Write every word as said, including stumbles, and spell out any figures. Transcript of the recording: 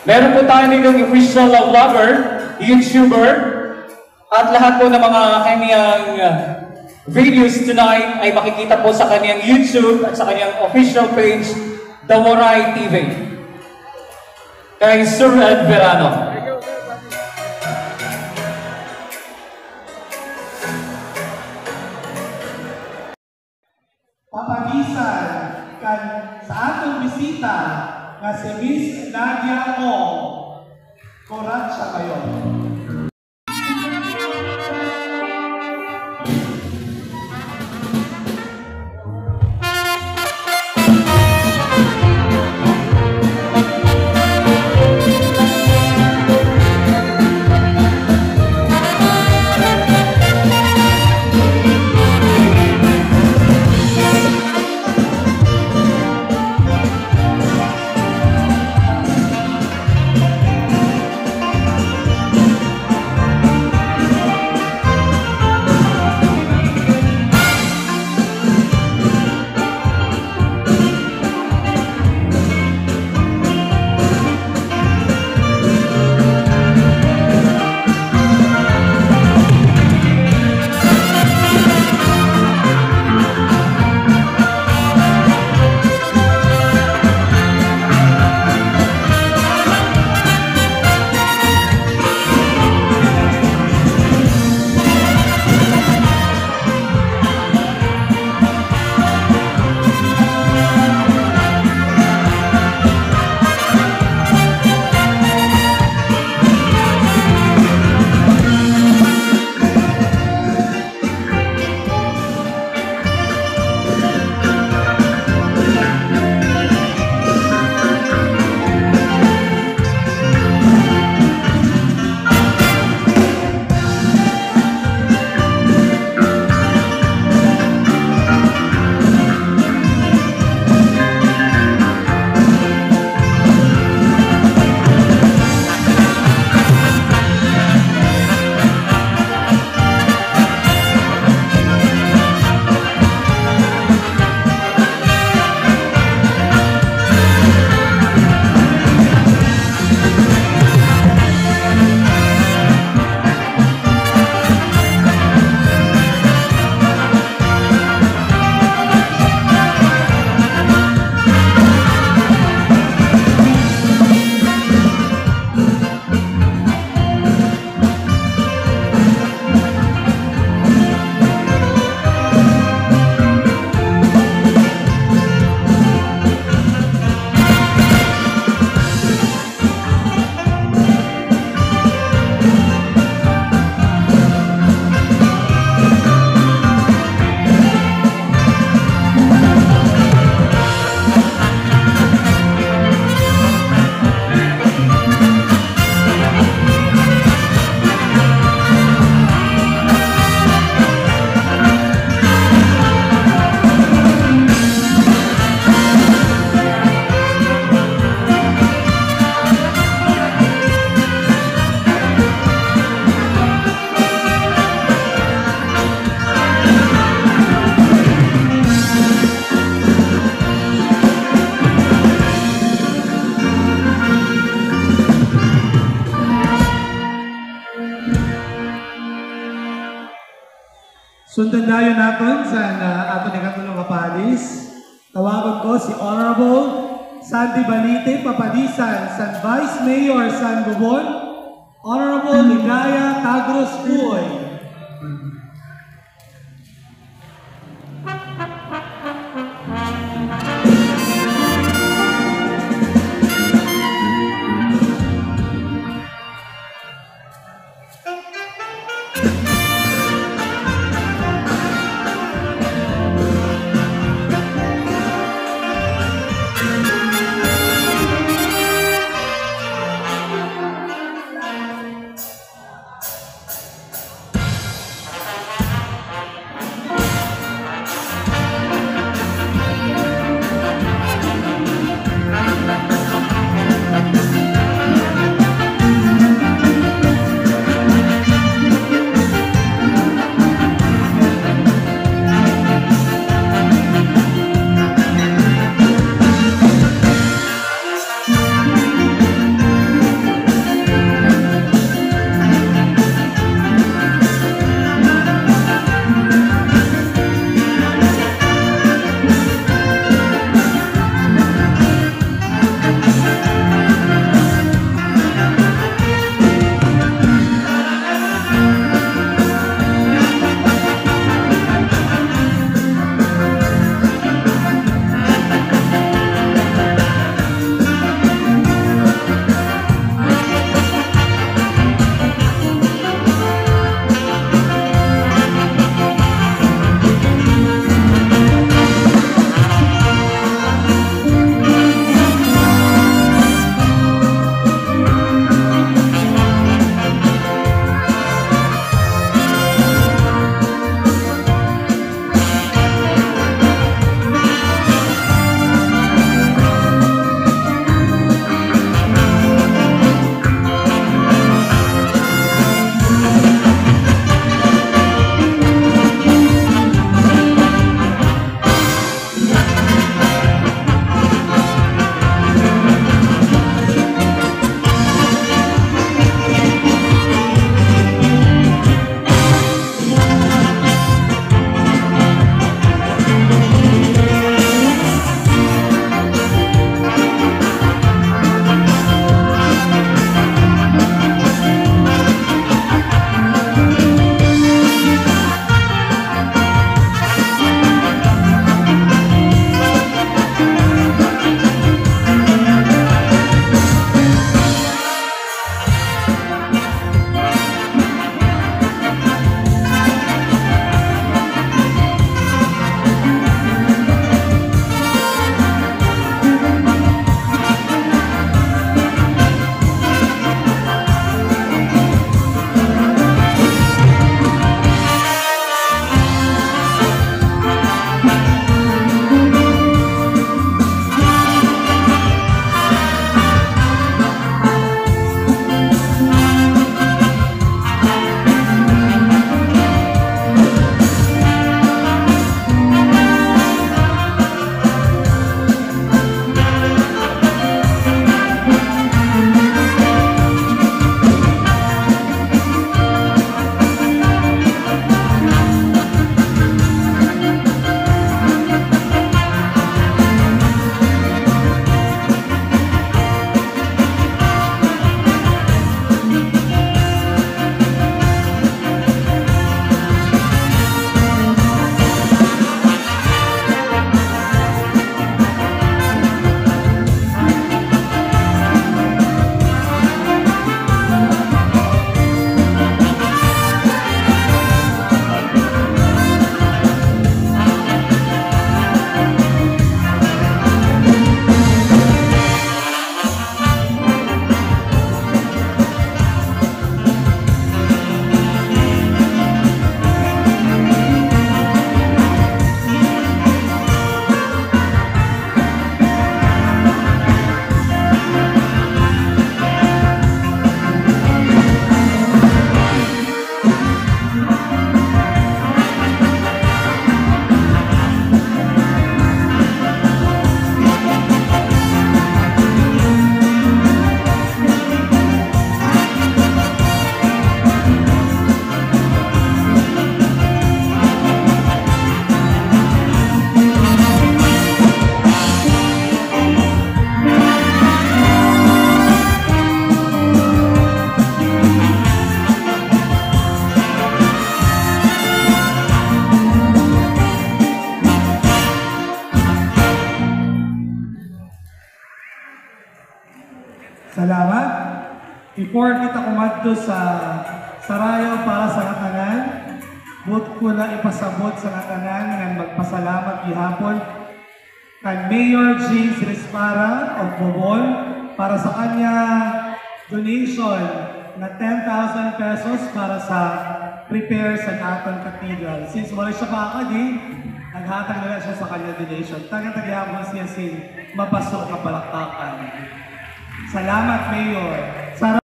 Meron po tayo ditong official vlogger, YouTuber, at lahat po ng mga kanyang, uh, videos tonight ay makikita po sa kanyang YouTube at sa kanyang official page, The Waray T V. Kay Sir Ed Verano. Papadisan kan sa aton bisita nga si Miss Nadia Ong. Kuratsa kayo. Sundan dayon naton san, ah, aton ikatulo nga palis. Tawagon ko si Honorable Sandy Balite, papadisan san Vice Mayor san Bobon, Honorable Ligaya Tagros Puoy. Salamat. Before kita kumadto sa sarayaw para sa ngatanan, buot ko la ipasabot sa ngatanan ngan magpasalamat gihapon kan Mayor James Rispara of Bohol para sa kanya donation na ten thousand pesos para sa repair sa aton cathedral. Since wala siya pakadi, naghatag na lang siya sa kanya donation. Tagan ta gihapon siya sin mabaso nga palakpakan. Salamat, Mayor. Sa